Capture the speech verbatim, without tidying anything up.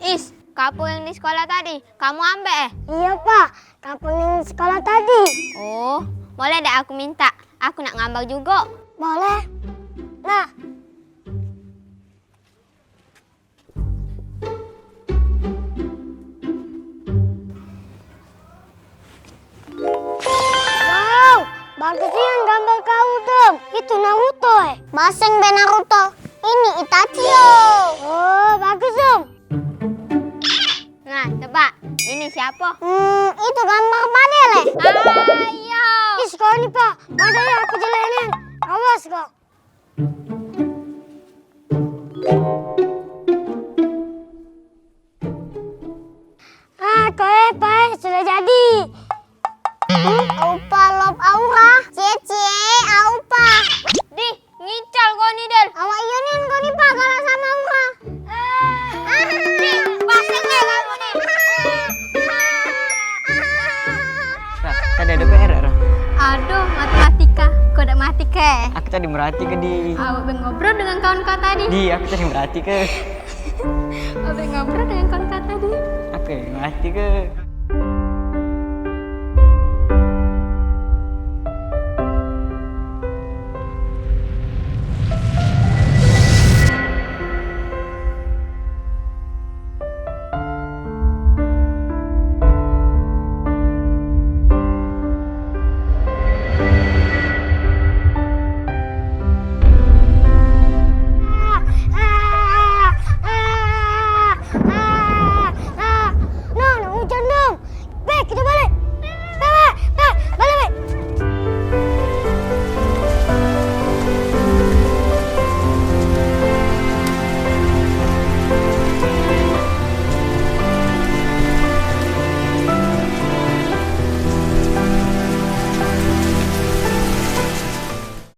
Is, kapur yang di sekolah tadi, kamu ambek eh? Iyo, Pak. Kapur yang di sekolah tadi. Oh, boleh dak aku minta? Aku nak ngambar jugo. Boleh. Nah. Wow, bagus nian gambar kau, Dom. Itu Naruto, eh? Baseng be Naruto. Ini Itachi, yo. Oh, bagus, Dom. Nah, tebak. Ini siapa? Hmm, itu gambar badai, leh. Ayo. Ih, kau ni, Pak. Badai aku jelek nian. Awas kau. Ah, koe pae sudah jadi. Hmm, aupa lop aura. Cie, cie, aupa. Dih, ngical kau ni, Del. Awak iyo nian kau ni, Pak, kalah sama aura. Ah, dih, baseng deh kamu ni. Ra, tadi ada P R, Ra? Aduh, matematika. Kau dak mati ke? Aku tadi merhati ke di. Awak be ngobrol dengan kawan kau tadi. Di, aku tadi merhati ke. Awak be ngobrol dengan kawan kau tadi. Aku merhati ke.